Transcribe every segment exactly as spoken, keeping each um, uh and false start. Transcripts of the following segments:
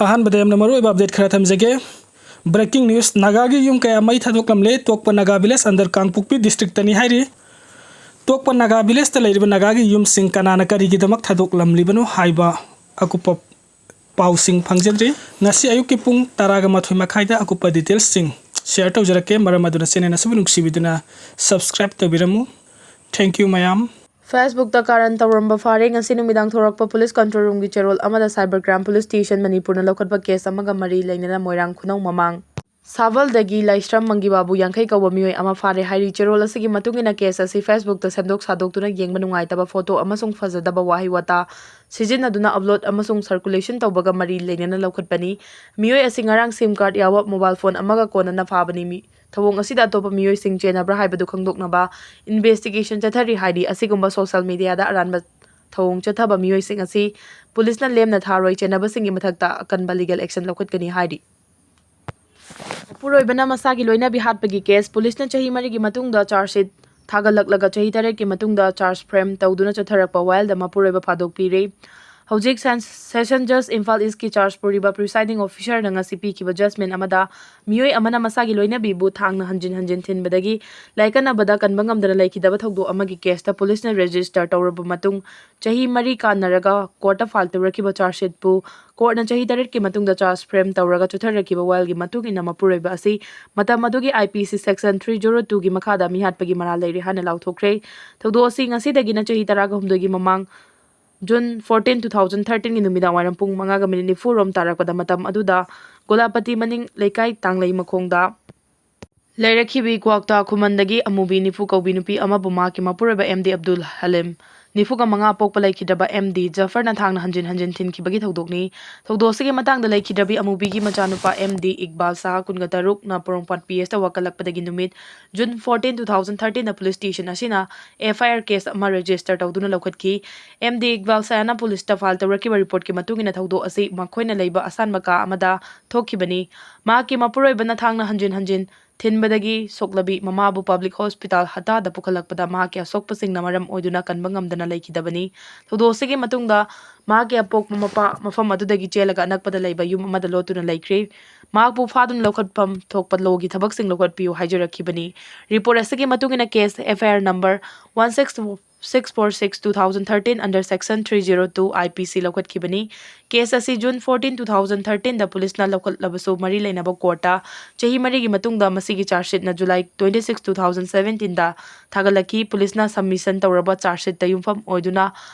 ꯑꯍꯥꯟꯕꯗ ꯌꯥꯝꯅ ꯃꯔꯨꯑꯣꯏꯕ ꯑꯞꯗꯦꯠ ꯈꯔ ꯊꯝꯖꯒꯦ꯫ ꯕ꯭ꯔꯦꯀꯤꯡ ꯅ꯭ꯌꯨꯁ, ꯅꯥꯒꯥꯒꯤ ꯌꯨꯝ ꯀꯌꯥ ꯃꯩ ꯊꯥꯗꯣꯛꯂꯝꯂꯦ꯫ ꯇꯣꯛꯄ ꯅꯥꯒꯥ ꯚꯤꯂꯦꯖ ꯑꯟꯗꯔ ꯀꯥꯡꯄꯣꯛꯄꯤ ꯗꯤꯁꯇ꯭ꯔꯤꯛꯇꯅꯤ ꯍꯥꯏꯔꯤ꯫ ꯇꯣꯛꯄ ꯅꯥꯒꯥ ꯚꯤꯂꯦꯖꯇ ꯂꯩꯔꯤꯕ ꯅꯥꯒꯥꯒꯤ ꯌꯨꯝꯁꯤꯡ ꯀꯅꯥꯅ ꯀꯔꯤꯒꯤꯗꯃꯛ ꯊꯥꯗꯣꯛꯂꯝꯂꯤꯕꯅꯣ ꯍꯥꯏꯕ ꯑꯀꯨꯞꯄ ꯄꯥꯎꯁꯤꯡ ꯐꯪꯖꯗ꯭ꯔꯤ꯫ ꯉꯁꯤ ꯑꯌꯨꯛꯀꯤ ꯄꯨꯡ ꯇꯔꯥꯒ ꯃꯥꯊꯣꯏ ꯃꯈꯥꯏꯗ ꯑꯀꯨꯞꯄ ꯗꯤꯇꯦꯜꯁꯁꯤꯡ ꯁꯤꯌꯔ ꯇꯧꯖꯔꯛꯀꯦ꯫ ꯃꯔꯝ ꯑꯗꯨꯅ ꯆꯦꯅꯦꯜ ꯑꯁꯤꯕꯨ ꯅꯨꯡꯁꯤꯕꯤꯗꯨꯅ ꯁꯕꯁꯀ꯭ꯔꯥꯏꯕ ꯇꯧꯕꯤꯔꯝꯃꯨ꯫ Thank you ꯃꯌꯥꯝ꯫ Facebook-ꯇ ꯀꯥꯔꯟ ꯇꯧꯔꯝꯕ ꯐꯥꯔꯦ꯫ ꯉꯁꯤ ꯅꯨꯃꯤꯗꯥꯡ ꯊꯣꯔꯛꯄ ꯄꯨꯂꯤꯁ ꯀꯟꯇ꯭ꯔꯣꯜ ꯔꯨꯝꯒꯤ ꯆꯦꯔꯣꯜ ꯑꯃꯗ ꯁꯥꯏꯕꯔ ꯀ꯭ꯔꯥꯏꯝ ꯄꯨꯂꯤꯁ ꯁ꯭ꯇꯦꯁꯟ ꯃꯅꯤꯄꯨꯔꯅ ꯂꯧꯈꯠꯄ ꯀꯦꯁ ꯑꯃꯒ ꯃꯔꯤ ꯂꯩꯅꯅ ꯃꯣꯏꯔꯥꯡ ꯈꯨꯅꯧ ꯃꯃꯥꯡ ꯁꯥꯕꯜꯗꯒꯤ ꯂꯥꯏꯁ꯭ꯔꯝ ꯃꯪꯒꯤꯕꯥꯕꯨ ꯌꯥꯡꯈꯩ ꯀꯧꯕ ꯃꯤꯑꯣꯏ ꯑꯃ ꯐꯥꯔꯦ ꯍꯥꯏꯔꯤ꯫ ꯆꯦꯔꯣꯜ ꯑꯁꯤꯒꯤ ꯃꯇꯨꯡ ꯏꯟꯅ ꯀꯦꯁ ꯑꯁꯤ Facebook-ꯇ ꯁꯦꯝꯗꯣꯛ ꯁꯥꯗꯣꯛꯇꯨꯅ ꯌꯦꯡꯕ ꯅꯨꯡꯉꯥꯏꯇꯕ ꯐꯣꯇꯣ ꯑꯃꯁꯨꯡ ꯐꯖꯗꯕ ꯋꯥꯍꯩ ꯋꯥꯇꯥ ꯁꯤꯖꯤꯟꯅꯗꯨꯅ ꯑꯞꯂꯣꯗ ꯑꯃꯁꯨꯡ ꯁꯔꯀꯨꯂꯦꯁꯟ ꯇꯧꯕꯒ ꯃꯔꯤ ꯂꯩꯅꯅ ꯂꯧꯈꯠꯄꯅꯤ꯫ ꯃꯤꯑꯣꯏ ꯑꯁꯤ ꯉꯔꯥꯡ ꯁꯤꯝ ꯀꯥꯔꯗ ꯌꯥꯎꯕ ꯃꯣꯕꯥꯏꯜ ꯐꯣꯟ ꯑꯃꯒ ꯀꯣꯟꯅꯅ ꯐꯥꯕꯅꯤ꯫ ꯃꯤ-, ꯊꯧꯑꯣꯡ ꯑꯁꯤꯗ ꯑꯇꯣꯞꯄ ꯃꯤꯑꯣꯏꯁꯤꯡ ꯆꯦꯟꯅꯕ꯭ꯔꯥ ꯍꯥꯏꯕꯗꯨ ꯈꯪꯗꯣꯛꯅꯕ ꯏꯟꯚꯦꯁꯇꯤꯒꯦꯁꯟ ꯆꯠꯊꯔꯤ ꯍꯥꯏꯔꯤ꯫ ꯑꯁꯤꯒꯨꯝꯕ ꯁꯣꯁꯤꯌꯦꯜ ꯃꯤꯗꯤꯌꯥꯗ ꯑꯔꯥꯟꯕ ꯊꯧꯑꯣꯡ ꯆꯠꯊꯕ ꯃꯤꯑꯣꯏꯁꯤꯡ ꯑꯁꯤ ꯄꯨꯂꯤꯁꯅ ꯂꯦꯝꯅ ꯊꯥꯔꯣꯏ꯫ ꯆꯦꯟꯅꯕꯁꯤꯡꯒꯤ ꯃꯊꯛꯇ ꯑꯀꯟꯕ ꯂꯤꯒꯦꯜ ꯑꯦꯛꯁꯟ ꯂꯧꯈꯠꯀꯅꯤ ꯍꯥꯏꯔꯤ꯫ ꯃꯄꯨꯔꯣꯏꯕꯅ ꯃꯁꯥꯒꯤ ꯂꯣꯏꯅꯕꯤ ꯍꯥꯠꯄꯒꯤ ꯀꯦꯁ꯫ ꯄꯨꯂꯤꯁꯅ ꯆꯍꯤ ꯃꯔꯤꯒꯤ ꯃꯇꯨꯡꯗ ꯆꯥꯔꯖ ꯁꯤꯠ ꯊꯥꯒꯠꯂꯛꯂꯒ ꯆꯍꯤ ꯇꯔꯦꯠꯀꯤ ꯃꯇꯨꯡꯗ ꯆꯥꯔꯖ ꯐ꯭ꯔꯦꯝ ꯇꯧꯗꯨꯅ ꯆꯠꯊꯔꯛꯄ ꯋꯥꯌꯦꯜꯗ ꯃꯄꯨꯔꯣꯏꯕ ꯐꯥꯗꯣꯛꯄꯤꯔꯦ꯫ ꯍꯧꯖꯤꯛ ꯁꯦꯟ-, ꯁꯦꯁꯟ ꯖꯖ ꯏꯝꯐꯥꯜ ꯏꯁꯀꯤ ꯆꯥꯔꯖ ꯄꯨꯔꯤꯕ ꯄ꯭ꯔꯤꯁꯥꯏꯗꯤꯡ ꯑꯣꯐꯤꯁꯔꯅ ꯉꯁꯤ ꯄꯤꯈꯤꯕ ꯖꯖꯃꯦꯟ ꯑꯃꯗ ꯃꯤꯑꯣꯏ ꯑꯃꯅ ꯃꯁꯥꯒꯤ ꯂꯣꯏꯅꯕꯤꯕꯨ ꯊꯥꯡꯅ ꯍꯟꯖꯤꯟ ꯍꯟꯖꯤꯟ ꯊꯤꯟꯕꯗꯒꯤ ꯂꯥꯏꯀꯠꯅꯕꯗ ꯀꯟꯕ ꯉꯝꯗꯅ ꯂꯩꯈꯤꯗꯕ ꯊꯧꯗꯣꯛ ꯑꯃꯒꯤ ꯀꯦꯁꯇ ꯄꯨꯂꯤꯁꯅ ꯔꯦꯖꯤꯁꯇꯔ ꯇꯧꯔꯕ ꯃꯇꯨꯡ ꯆꯍꯤ ꯃꯔꯤ ꯀꯥꯟꯅꯔꯒ ꯀꯣꯔꯠꯇ ꯐꯥꯏꯜ ꯇꯧꯔꯛꯈꯤꯕ ꯆꯥꯔꯖ ꯁꯤꯠꯄꯨ ꯀꯣꯔꯠꯅ ꯆꯍꯤ ꯇꯔꯦꯠꯀꯤ ꯃꯇꯨꯡꯗ ꯆꯥꯔꯖ ꯐ꯭ꯔꯦꯝ ꯇꯧꯔꯒ ꯆꯠꯊꯔꯛꯈꯤꯕ ꯋꯥꯌꯦꯜꯒꯤ ꯃꯇꯨꯡ ꯏꯟꯅ ꯃꯄꯨꯔꯣꯏꯕ ꯑꯁꯤ ꯃꯇꯝ ꯑꯗꯨꯒꯤ I P C section three zero two-ꯒꯤ ꯃꯈꯥꯗ ꯃꯤꯍꯥꯠꯄꯒꯤ ꯃꯔꯥꯜ ꯂꯩꯔꯤ ꯍꯥꯏꯅ ꯂꯥꯎꯊꯣꯛꯈ꯭ꯔꯦ꯫ ꯊꯧꯗꯣꯛ ꯑꯁꯤ ꯉꯁꯤꯗꯒꯤꯅ ꯆꯍꯤ ꯇꯔꯥꯒ ꯍꯨꯝꯗꯣꯏꯒꯤ ꯃꯃꯥꯡ June fourteen, two thousand thirteen-ꯒꯤ ꯅꯨꯃꯤꯗꯥꯡ ꯋꯥꯏꯔꯝ ꯄꯨꯡ ꯃꯉꯥꯒ ꯃꯤꯅꯤꯠ ꯅꯤꯐꯨ ꯔꯣꯝ ꯇꯥꯔꯛꯄꯗ ꯃꯇꯝ ꯑꯗꯨꯗ ꯒꯣꯂꯥꯄꯇꯤ ꯃꯅꯤꯡ ꯂꯩꯀꯥꯏ ꯇꯥꯡꯂꯩ ꯃꯈꯣꯡꯗ ꯂꯩꯔꯛꯈꯤꯕꯤ ꯀ꯭ꯋꯥꯛꯇꯥ ꯈꯨꯃꯟꯗꯒꯤ ꯑꯃꯨꯕꯤ ꯅꯤꯐꯨ ꯀꯧꯕꯤ ꯅꯨꯄꯤ ꯑꯃꯕꯨ ꯃꯍꯥꯛꯀꯤ ꯃꯄꯨꯔꯣꯏꯕ M D ꯑꯕꯗꯨꯜ ꯍꯂꯤꯝ, ꯅꯤꯐꯨꯒ ꯃꯉꯥ ꯄꯣꯛꯄ ꯂꯩꯈꯤꯗ꯭ꯔꯕ M D ꯖꯐꯔꯅ ꯊꯥꯡꯅ ꯍꯟꯖꯤꯟ ꯍꯟꯖꯤꯟ ꯊꯤꯟꯈꯤꯕꯒꯤ ꯊꯧꯗꯣꯛꯅꯤ꯫ ꯊꯧꯗꯣꯛ ꯑꯁꯤꯒꯤ ꯃꯇꯥꯡꯗ ꯂꯩꯈꯤꯗ꯭ꯔꯕꯤ ꯑꯃꯨꯕꯤꯒꯤ ꯃꯆꯥꯅꯨꯄꯥ M D ꯏꯛꯕꯥꯜ ꯁꯍꯥ, ꯀꯨꯟꯒ ꯇꯔꯨꯛꯅ ꯄꯣꯔꯣꯝꯄꯥꯠ P S-ꯇ ꯋꯥꯀꯠꯂꯛꯄꯗꯒꯤ ꯅꯨꯃꯤꯠ June fourteen, two thousand thirteen-ꯗ ꯄꯨꯂꯤꯁ ꯁ꯭ꯇꯦꯁꯟ ꯑꯁꯤꯅ F I R ꯀꯦꯁ ꯑꯃ ꯔꯦꯖꯤꯁꯇꯔ ꯇꯧꯗꯨꯅ ꯂꯧꯈꯠꯈꯤ꯫ M D ꯏꯛꯕꯥꯜ ꯁꯍꯥꯅ ꯄꯨꯂꯤꯁꯇ ꯐꯥꯏꯜ ꯇꯧꯔꯛꯈꯤꯕ ꯔꯤꯄꯣꯔꯠꯀꯤ ꯃꯇꯨꯡ ꯏꯟꯅ ꯊꯧꯗꯣꯛ ꯑꯁꯤ ꯃꯈꯣꯏꯅ ꯂꯩꯕ ꯑꯁꯥꯟꯕ ꯀꯥ ꯑꯃꯗ ꯊꯣꯛꯈꯤꯕꯅꯤ꯫ ꯃꯍꯥꯛꯀꯤ ꯃꯄꯨꯔꯣꯏꯕꯅ ꯊꯥꯡꯅ ꯍꯟꯖꯤꯟ ꯍꯟꯖꯤꯟ ꯊꯤꯟꯕꯗꯒꯤ ꯁꯣꯛꯂꯕꯤ ꯃꯃꯥꯕꯨ ꯄꯕ꯭ꯂꯤꯛ ꯍꯣꯁꯄꯤꯇꯥꯜ ꯍꯇꯥꯗ ꯄꯨꯈꯠꯂꯛꯄꯗ ꯃꯍꯥꯛꯀꯤ ꯑꯁꯣꯛꯄꯁꯤꯡꯅ ꯃꯔꯝ ꯑꯣꯏꯗꯨꯅ ꯀꯟꯕ ꯉꯝꯗꯅ ꯂꯩꯈꯤꯗꯕꯅꯤ꯫ ꯊꯧꯗꯣꯛ ꯑꯁꯤꯒꯤ ꯃꯇꯨꯡꯗ ꯃꯍꯥꯛꯀꯤ ꯑꯄꯣꯛꯄ ꯃꯄꯥ ꯃꯐꯝ ꯑꯗꯨꯗꯒꯤ ꯆꯦꯜꯂꯒ ꯑꯅꯛꯄꯗ ꯂꯩꯕ ꯌꯨꯝ ꯑꯃꯗ ꯂꯣꯠꯇꯨꯅ ꯂꯩꯈ꯭ꯔꯦ꯫ ꯃꯍꯥꯛꯄꯨ ꯐꯥꯗꯨꯅ ꯂꯧꯈꯠꯐꯝ ꯊꯣꯛꯄ ꯂꯣꯒꯤ ꯊꯕꯛꯁꯤꯡ ꯂꯧꯈꯠꯄꯤꯌꯨ ꯍꯥꯏꯖꯔꯛꯈꯤꯕꯅꯤ꯫ ꯔꯤꯄꯣꯔꯠ ꯑꯁꯤꯒꯤ ꯃꯇꯨꯡ ꯏꯟꯅ case F I R number one six six four six two thousand thirteen under section three zero two I P C ꯂꯧꯈꯠꯈꯤꯕꯅꯤ꯫ ꯀꯦꯁ ꯑꯁꯤ ꯖꯨꯟ ꯐꯣꯔꯇꯤꯟ ꯇꯨ ꯊꯥꯎꯖꯟ ꯊꯥꯔꯇꯤꯟꯗ ꯄꯨꯂꯤꯁꯅ ꯂꯧꯈꯠꯂꯕꯁꯨ ꯃꯔꯤ ꯂꯩꯅꯕ ꯀꯣꯔꯠꯇ ꯆꯍꯤ ꯃꯔꯤꯒꯤ ꯃꯇꯨꯡꯗ ꯃꯁꯤꯒꯤ ꯆꯥꯔꯖꯁꯤꯠꯅ July twenty six two thousand ꯁꯚꯦꯟꯇꯤꯟꯗ ꯊꯥꯒꯠꯂꯛꯈꯤ꯫ ꯄꯨꯂꯤꯁꯅ ꯁꯕꯃꯤꯁꯟ ꯇꯧꯔꯕ ꯆꯥꯔꯖꯁꯤꯠꯇ ꯌꯨꯝꯐꯝ ꯑꯣꯏꯗꯨꯅ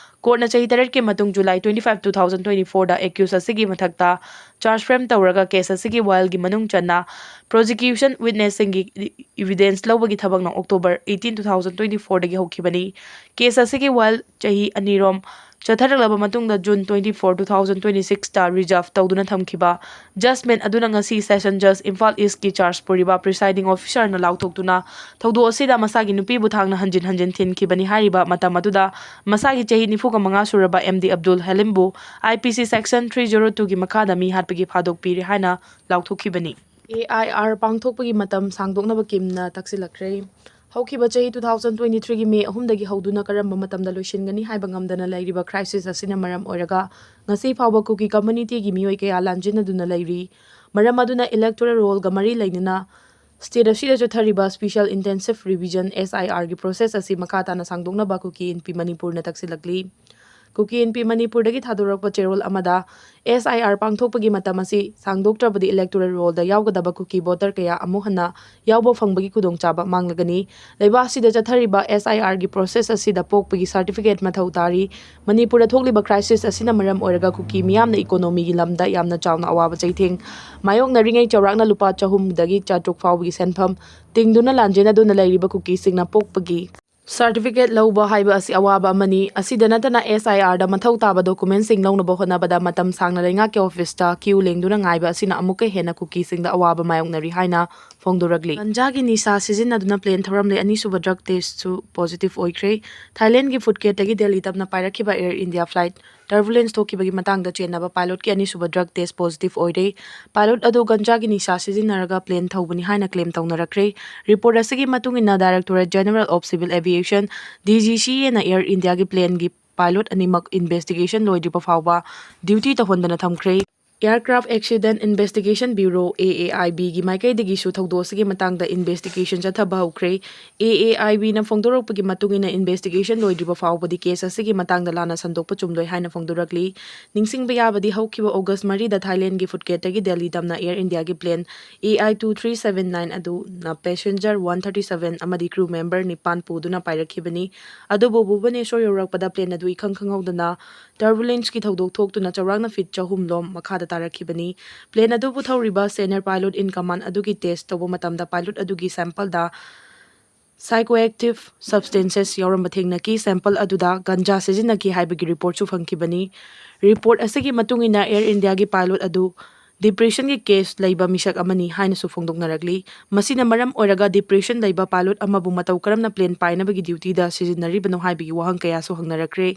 ꯀꯣꯔꯠꯅ ꯆꯍꯤ ꯇꯔꯦꯠꯀꯤ ꯃꯇꯨꯡ July twenty five two thousand twenty ꯐꯣꯔꯗ ꯑꯦꯀ꯭ꯌꯨꯁ ꯑꯁꯤꯒꯤ ꯃꯊꯛꯇ ꯆꯥꯔꯖ ꯐ꯭ꯔꯦꯝ ꯇꯧꯔꯒ ꯀꯦꯁ ꯑꯁꯤꯒꯤ ꯋꯥꯏꯜꯒꯤ ꯃꯅꯨꯡ ꯆꯟꯅ ꯄ꯭ꯔꯣꯁꯤꯀ꯭ꯌꯨꯁꯟ ꯋꯤꯠꯅꯦꯁꯁꯤꯡꯒꯤ ꯏꯚꯤꯗꯦꯟꯁ ꯂꯧꯕꯒꯤ ꯊꯕꯛꯅ October eighteen two thousand twenty ꯐꯣꯔꯗꯒꯤ ꯍꯧꯈꯤꯕꯅꯤ꯫ ꯀꯦꯁ ꯑꯁꯤꯒꯤ ꯋꯥꯏꯜ ꯆꯍꯤ ꯑꯅꯤꯔꯣꯝ ꯆꯠꯊꯔꯛꯂꯕ ꯃꯇꯨꯡꯗ June twenty four two thousand twenty ꯁꯤꯛꯁꯇ ꯔꯤꯖꯥꯔꯚ ꯇꯧꯗꯨꯅ ꯊꯝꯈꯤꯕ ꯖꯁꯃꯦꯟ ꯑꯗꯨꯅ ꯉꯁꯤ ꯁꯦꯁꯟ ꯖꯁ ꯏꯝꯐꯥꯜ ꯏꯁꯀꯤ ꯆꯥꯔꯖ ꯄꯨꯔꯤꯕ ꯄ꯭ꯔꯤꯁꯥꯏꯗꯤꯡ ꯑꯣꯐꯤꯁꯥꯔꯅ ꯂꯥꯎꯊꯣꯛꯇꯨꯅ ꯊꯧꯗꯣꯛ ꯑꯁꯤꯗ ꯃꯁꯥꯒꯤ ꯅꯨꯄꯤꯕꯨ ꯊꯥꯡꯅ ꯍꯟꯖꯤꯟ ꯍꯟꯖꯤꯟ ꯊꯤꯟꯈꯤꯕꯅꯤ ꯍꯥꯏꯔꯤꯕ ꯃꯇꯝ ꯑꯗꯨꯗ ꯃꯁꯥꯒꯤ ꯆꯍꯤ ꯅꯤꯐꯨꯒ ꯃꯉꯥ ꯁꯨꯔꯕ ꯑꯦꯝ ꯗꯤ ꯑꯕꯗꯨꯜ ꯍꯂꯤꯝꯕꯨ I P C section three zero twoꯒꯤ ꯃꯈꯥꯗ ꯃꯤ ꯍꯥꯠꯄꯒꯤ ꯐꯥꯗꯣꯛ ꯄꯤꯔꯦ ꯍꯥꯏꯅ ꯂꯥꯎꯊꯣꯛꯈꯤꯕꯅꯤ꯫ ꯑꯦ ꯑꯥꯏ ꯑꯥꯔ ꯄꯥꯡꯊꯣꯛꯄꯒꯤ ꯃꯇꯝ ꯁꯥꯡꯗꯣꯛꯅꯕ ꯀꯤꯝꯅ ꯇꯛꯁꯤꯜꯂꯛꯈ꯭ꯔꯦ꯫ ꯍꯧꯈꯤꯕ ꯆꯍꯤ ꯇꯨ ꯊꯥꯎꯖꯟ ꯇ꯭ꯋꯦꯟꯇꯤ ꯊ꯭ꯔꯤꯒꯤ ꯃꯦ ꯑꯍꯨꯝꯗꯒꯤ ꯍꯧꯗꯨꯅ ꯀꯔꯝꯕ ꯃꯇꯝꯗ ꯂꯣꯏꯁꯤꯟꯒꯅꯤ ꯍꯥꯏꯕ ꯉꯝꯗꯅ ꯂꯩꯔꯤꯕ ꯀ꯭ꯔꯥꯏꯁꯤꯁ ꯑꯁꯤꯅ ꯃꯔꯝ ꯑꯣꯏꯔꯒ ꯉꯁꯤ ꯐꯥꯎꯕ ꯀꯨꯀꯤ ꯀꯝꯃ꯭ꯌꯨꯅꯤꯇꯤꯒꯤ ꯃꯤꯑꯣꯏ ꯀꯌꯥ ꯂꯥꯟꯖꯦꯟꯅꯗꯨꯅ ꯂꯩꯔꯤ꯫ ꯃꯔꯝ ꯑꯗꯨꯅ ꯏꯂꯦꯛꯇꯣꯔꯦꯜ ꯔꯣꯜꯒ ꯃꯔꯤ ꯂꯩꯅꯅ ꯁ꯭ꯇꯦꯠ ꯑꯁꯤꯗ ꯆꯠꯊꯔꯤꯕ special intensive revision, S I R, ꯒꯤ ꯄ꯭ꯔꯣꯁꯦꯁ ꯑꯁꯤ ꯃꯈꯥ ꯇꯥꯅ ꯁꯥꯡꯗꯣꯛꯅꯕ ꯀꯨꯀꯤ ꯏꯟꯄꯤ ꯃꯅꯤꯄꯨꯔꯅ ꯇꯛꯁꯤꯜꯂꯛꯂꯤ꯫ ꯀꯨꯀꯤ ꯏꯟꯄꯤ ꯃꯅꯤꯄꯨꯔꯗꯒꯤ ꯊꯥꯗꯣꯔꯛꯄ ꯆꯦꯔꯣꯜ ꯑꯃꯗ S I R ꯄꯥꯡꯊꯣꯛꯄꯒꯤ ꯃꯇꯝ ꯑꯁꯤ ꯁꯥꯡꯗꯣꯛꯇ꯭ꯔꯕꯗꯤ ꯏꯂꯦꯛꯇꯣꯔꯦꯜ ꯔꯣꯜꯗ ꯌꯥꯎꯒꯗꯕ ꯀꯨꯀꯤ ꯚꯣꯇꯔ ꯀꯌꯥ ꯑꯃꯨꯛ ꯍꯟꯅ ꯌꯥꯎꯕ ꯐꯪꯕꯒꯤ ꯈꯨꯗꯣꯡꯆꯥꯕ ꯃꯥꯡꯂꯒꯅꯤ꯫ ꯂꯩꯕꯥꯛ ꯑꯁꯤꯗ ꯆꯠꯊꯔꯤꯕ S I R ꯒꯤ ꯄ꯭ꯔꯣꯁꯦꯁ ꯑꯁꯤꯗ ꯄꯣꯛꯄꯒꯤ ꯁꯥꯔꯇꯤꯐꯤꯀꯦꯠ ꯃꯊꯧ ꯇꯥꯔꯤ꯫ ꯃꯅꯤꯄꯨꯔꯗ ꯊꯣꯛꯂꯤꯕ ꯀ꯭ꯔꯥꯏꯁꯤꯁ ꯑꯁꯤꯅ ꯃꯔꯝ ꯑꯣꯏꯔꯒ ꯀꯨꯀꯤ ꯃꯤꯌꯥꯝꯅ ꯏꯀꯣꯅꯣꯃꯤꯒꯤ ꯂꯝꯗ ꯌꯥꯝꯅ ꯆꯥꯎꯅ ꯑꯋꯥꯕ ꯆꯩꯊꯦꯡ ꯃꯥꯌꯣꯛꯅꯔꯤꯉꯩ ꯆꯥꯎꯔꯥꯛꯅ ꯂꯨꯄꯥ ꯆꯍꯨꯝꯗꯒꯤ ꯆꯥꯇ꯭ꯔꯨꯛ ꯐꯥꯎꯕꯒꯤ ꯁꯦꯟꯐꯝ ꯇꯤꯡꯗꯨꯅ ꯂꯥꯟꯖꯦꯟꯅꯗꯨꯅ ꯂꯩꯔꯤꯕ ꯀꯨꯀꯤꯁꯤꯡꯅ ꯄꯣꯛꯄꯒꯤ ꯁꯥꯔꯇꯤꯐꯤꯀꯦꯠ ꯂꯧꯕ ꯍꯥꯏꯕ ꯑꯁꯤ ꯑꯋꯥꯕ ꯑꯃꯅꯤ꯫ ꯑꯁꯤꯗ ꯅꯠꯇꯅ S I R ꯗ ꯃꯊꯧ ꯇꯥꯕ ꯗꯣꯀꯨꯃꯦꯟꯁꯤꯡ ꯂꯧꯅꯕ ꯍꯣꯠꯅꯕꯗ ꯃꯇꯝ ꯁꯥꯡꯅ ꯂꯩꯉꯥꯛꯀꯤ ꯑꯣꯐꯤꯁꯇ ꯀ꯭ꯌꯨ ꯂꯦꯡꯗꯨꯅ ꯉꯥꯏꯕ ꯑꯁꯤꯅ ꯑꯃꯨꯛꯀ ꯍꯦꯟꯅ ꯀꯨꯀꯤꯁꯤꯡꯗ ꯑꯋꯥꯕ ꯃꯥꯌꯣꯛꯅꯔꯤ ꯍꯥꯏꯅ ꯐꯣꯡꯗꯣꯔꯛꯂꯤ꯫ ꯒꯟꯖꯥꯒꯤ ꯅꯤꯁꯥ ꯁꯤꯖꯤꯟꯅꯗꯨꯅ ꯄ꯭ꯂꯦꯟ ꯊꯧꯔꯝꯂꯦ ꯑꯅꯤꯁꯨꯕ ꯗ꯭ꯔꯒ ꯇꯦꯁꯁꯨ ꯄꯣꯖꯤꯇꯤꯚ ꯑꯣꯏꯈ꯭ꯔꯦ꯫ ꯊꯥꯏꯂꯦꯟꯒꯤ ꯐꯨꯠꯀꯦꯠꯇꯒꯤ ꯗꯦꯜꯂꯤ ꯇꯝꯅ ꯄꯥꯏꯔꯛꯈꯤꯕ ꯑꯦꯌꯔ ꯏꯟꯗꯤꯌꯥ ꯐ꯭ꯂꯥꯏꯠ turbulence ꯊꯣꯛꯈꯤꯕꯒꯤ ꯃꯇꯥꯡꯗ ꯆꯦꯟꯅꯕ pilotꯀꯤ ꯑꯅꯤꯁꯨꯕ drug test positive ꯑꯣꯏꯔꯦ꯫ Pilot ꯑꯗꯨ ꯒꯟꯖꯥꯒꯤ ꯅꯤꯁꯥ ꯁꯤꯖꯤꯟꯅꯔꯒ plane ꯊꯧꯕꯅꯤ ꯍꯥꯏꯅ claim ꯇꯧꯅꯔꯛꯈ꯭ꯔꯦ꯫ Report ꯑꯁꯤꯒꯤ ꯃꯇꯨꯡ ꯏꯟꯅ, Directorate General of Civil Aviation, DGCAꯅ Air Indiaꯒꯤ planeꯒꯤ pilot ꯑꯅꯤꯃꯛ investigation ꯂꯣꯏꯗ꯭ꯔꯤꯕ ꯐꯥꯎꯕ duty ꯇꯧꯍꯟꯗꯅ ꯊꯝꯈ꯭ꯔꯦ꯫ Aircraft Accident Investigation Bureau, AAIBꯒꯤ ꯃꯥꯏꯀꯩꯗꯒꯤꯁꯨ ꯊꯧꯗꯣꯛ ꯑꯁꯤꯒꯤ ꯃꯇꯥꯡꯗ investigation ꯆꯠꯊꯕ ꯍꯧꯈ꯭ꯔꯦ꯫ AAIBꯅ ꯐꯣꯡꯗꯣꯔꯛꯄꯒꯤ ꯃꯇꯨꯡ ꯏꯟꯅ, investigation ꯂꯣꯏꯗ꯭ꯔꯤꯕ ꯐꯥꯎꯕꯗꯤ case ꯑꯁꯤꯒꯤ ꯃꯇꯥꯡꯗ ꯂꯥꯟꯅ ꯁꯟꯗꯣꯛꯄ ꯆꯨꯝꯂꯣꯏ ꯍꯥꯏꯅ ꯐꯣꯡꯗꯣꯔꯛꯂꯤ꯫ ꯅꯤꯡꯁꯤꯡꯕ ꯌꯥꯕꯗꯤ, ꯍꯧꯈꯤꯕ August ꯃꯔꯤꯗ Thailandꯒꯤ Phuketꯇꯒꯤ Delhi ꯇꯝꯅ Air Indiaꯒꯤ plane AI two three seven nine ꯑꯗꯨꯅ passenger one thirty seven ꯑꯃꯗꯤ crew member ꯅꯤꯄꯥꯟ ꯄꯨꯗꯨꯅ ꯄꯥꯏꯔꯛꯈꯤꯕꯅꯤ꯫ ꯑꯗꯨꯕꯨ ꯚꯨꯕꯅꯦꯁꯣꯔ ꯌꯧꯔꯛꯄꯗ plane ꯑꯗꯨ ꯏꯈꯪ ꯈꯪꯍꯧꯗꯅ turbulenceꯀꯤ ꯊꯧꯗꯣꯛ ꯊꯣꯛꯇꯨꯅ ꯆꯥꯎꯔꯥꯛꯅ feet ꯆꯍꯨꯝ ꯂꯣꯝ ꯃꯈꯥꯗ ꯇꯥꯔꯛꯈꯤꯕꯅꯤ꯫ Plane ꯑꯗꯨꯕꯨ ꯊꯧꯔꯤꯕ senior pilot in command ꯑꯗꯨꯒꯤ test ꯇꯧꯕ ꯃꯇꯝꯗ pilot ꯑꯗꯨꯒꯤ sampleꯗ psychoactive substances ꯌꯥꯎꯔꯝꯕ ꯊꯦꯡꯅꯈꯤ꯫ Sample ꯑꯗꯨꯗ ꯒꯟꯖꯥ ꯁꯤꯖꯤꯟꯅꯈꯤ ꯍꯥꯏꯕꯒꯤ reportꯁꯨ ꯐꯪꯈꯤꯕꯅꯤ꯫ Report ꯑꯁꯤꯒꯤ ꯃꯇꯨꯡ ꯏꯟꯅ, Air Indiaꯒꯤ pilot ꯑꯗꯨ depressionꯒꯤ case ꯂꯩꯕ ꯃꯤꯁꯛ ꯑꯃꯅꯤ ꯍꯥꯏꯅꯁꯨ ꯐꯣꯡꯗꯣꯛꯅꯔꯛꯂꯤ꯫ ꯃꯁꯤꯅ ꯃꯔꯝ ꯑꯣꯏꯔꯒ depression ꯂꯩꯕ pilot ꯑꯃꯕꯨ ꯃꯇꯧ ꯀꯔꯝꯅ plane ꯄꯥꯏꯅꯕꯒꯤ dutyꯗ ꯁꯤꯖꯤꯟꯅꯔꯤꯕꯅꯣ ꯍꯥꯏꯕꯒꯤ ꯋꯥꯍꯪ ꯀꯌꯥꯁꯨ ꯍꯪꯅꯔꯛꯈ꯭ꯔꯦ꯫